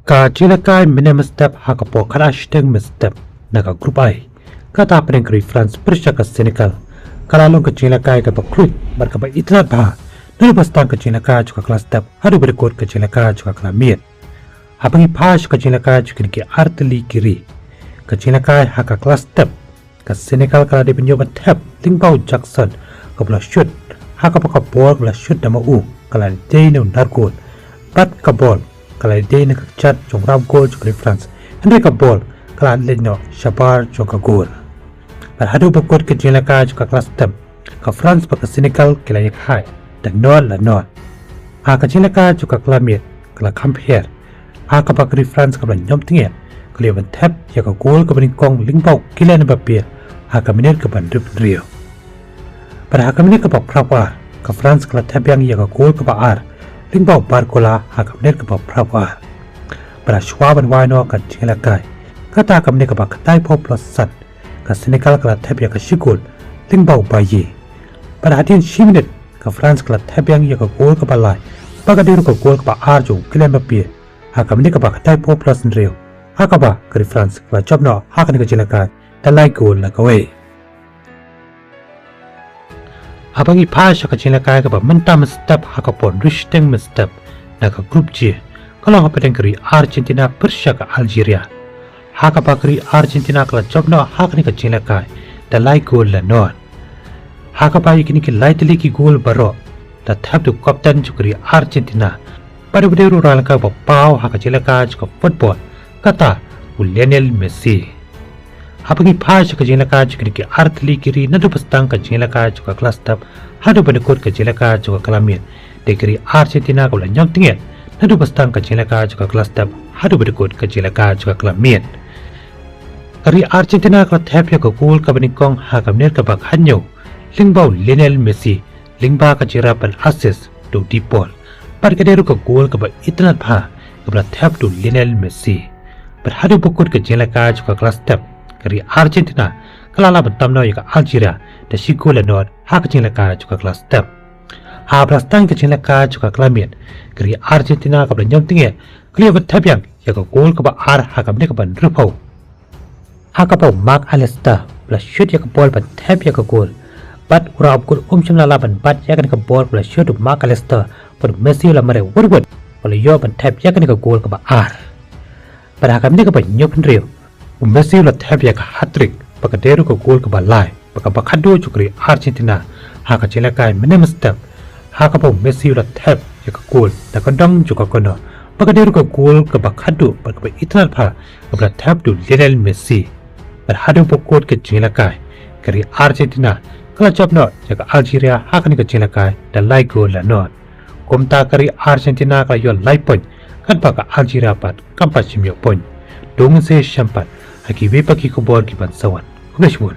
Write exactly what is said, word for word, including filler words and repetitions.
Ka jingïalehkai mynne mynstep ha ka por khatar shiteng mynstep na ka Group I, kata hapdeng ka ri France pyrshah ka Senegal, ka la long ka jingïalehkai kaba khluit bad kaba itynnad bha. Naduh ba sdang ka jingïalehkai jong ka kla step haduh ba dkut ka jingïalehkai jong ka kla miet. Haba ngi phai sha ka jingïalehkai jong kine ki artylli ki ri, ka jingïalehkai ha ka kla step, ka Senegal ka la dei ban ïoh ban thep lyngba u Jackson, kaba la shut, ha kaba ka bol kaba la shut da ma u ka la dei na u nar gol, bad ka bol ka la dei na ka kjat jong u rap gol jong ka ri France, hynrei ka bol ka la leit noh shabar jong ka gol. Bad haduh ba kut ka jingïalehkai jong ka kla step, ka France bad ka Senegal ki la ïakhai da nod la nod. Ha ka jingïalehkai jong ka kla miet ka la kham pher, ha kaba ka ri France kaba la ñiom tyngeh ka la ïoh ban thep ïa ka gol kaba nyngkong lyngba u Kylian Mbappe ha ka minit kaba hynriewphew hynriew. Bad ha ka minit kaba phra phew ar, ka France ka la thep biang ïa ka gol kaba ar lyngba u Barcola ha ka minit kaba phra phew ar. Bad ha shuwa ban wai noh ka jingïalehkai, kata ha ka minit kaba khatar phew plus san, ka Senegal ka la thep ïa ka shi gol lyngba u Bailly. Bad hadien shi minit, ka France ka la thep biang ïa ka gol kaba lai, ba ka dei ruh ka gol kaba ar jong u Kylian Mbappe ha ka minit kaba khatar phew plus hynriew, ha kaba ka ri France ka la jop noh ha kane ka jingïalehkai da lai gol la kawei. Haba ngi phai sha ka jingïalehkai kaba mynta mynstep ha ka por hynriew shiteng mynstep na ka Group G, ka long hapdeng ka ri Argentina pyrshah ka Algeria, ha kaba ka ri Argentina ka la jop noh ha kane ka jingïalehkai da lai gol la nod. Ha kaba ïa kine ki lai tylli ki gol baroh la thep da u kapten jong ka ri Argentina, bad uba dei ruh u nongïalehkai ba paw ha ka jingïalehkai jong ka football, kata u Lionel Messi. Haba ngi phai sha ka jingïalehkai jong kine ki artylli ki ri naduh ba sdang ka jingïalehkai jong ka kla step haduh ba dkut ka jingïalehkai jong ka kla miet, dei ka ri Argentina kaba la ñiom tyngeh naduh ba sdang ka jingïalehkai jong ka kla step haduh ba dkut ka jingïalehkai jong ka kla miet. Ka ri Argentina ka la thep ïa ka gol kaba nyngkong ha ka minit kaba khathynñiew lyngba u Lionel Messi, lyngba ka jingrep ban assist da u De Paul. Bad ka dei ruh ka gol kaba itynnad bha kaba la thep da u Lionel Messi. Bad haduh ba kut ka jingïalehkai jong ka kla step, ka ri Argentina ka la lah ban tam noh ïa ka Algeria da shi gol la nod ha ka jingïalehkai jong ka kla step. Haba la sdang ka jingïalehkai jong ka kla miet, ka ri Argentina kaba la ñiom tyngeh ka la ïoh ban thep biang ïa ka gol kaba ar ha ka minit kaba hynriewphew, ha kaba u Mac Allister u la shut ïa ka bol ban thep ïa ka gol. Bad u rap gol um shym la lah ban bat ïa kane ka bol kaba la shut u Mac Allister, bad u Messi u la mareh wut wut, u la ïoh ban thep ïa kane ka gol kaba ar. Bad ha ka minit kaba hynñiewphew hynriew, u Messi u la thep ïa ka hat-trick, ba ka dei ruh ka gol kaba lai bad kaba khatduh jong ka ri Argentina ha ka jingïalehkai mynne mynstep, ha kaba u Messi u la thep ïa ka gol na ka dong jong ka corner, ba ka dei ruh ka gol kaba khatduh bad kaba itynnad bha kaba la thep da u Lionel Messi. Bad haduh ba kut ka jingïalehkai, ka ri Argentina ka la jop noh ïa ka Algeria ha kane ka jingïalehkai da lai gol la nod. Kumta ka ri Argentina ka la ïoh lai point, katba ka Algeria pat kam pat shym ïoh point. To ngin sa ïashem pat ha kiwei pat ki khubor kiban sa wan. Khublei shibun.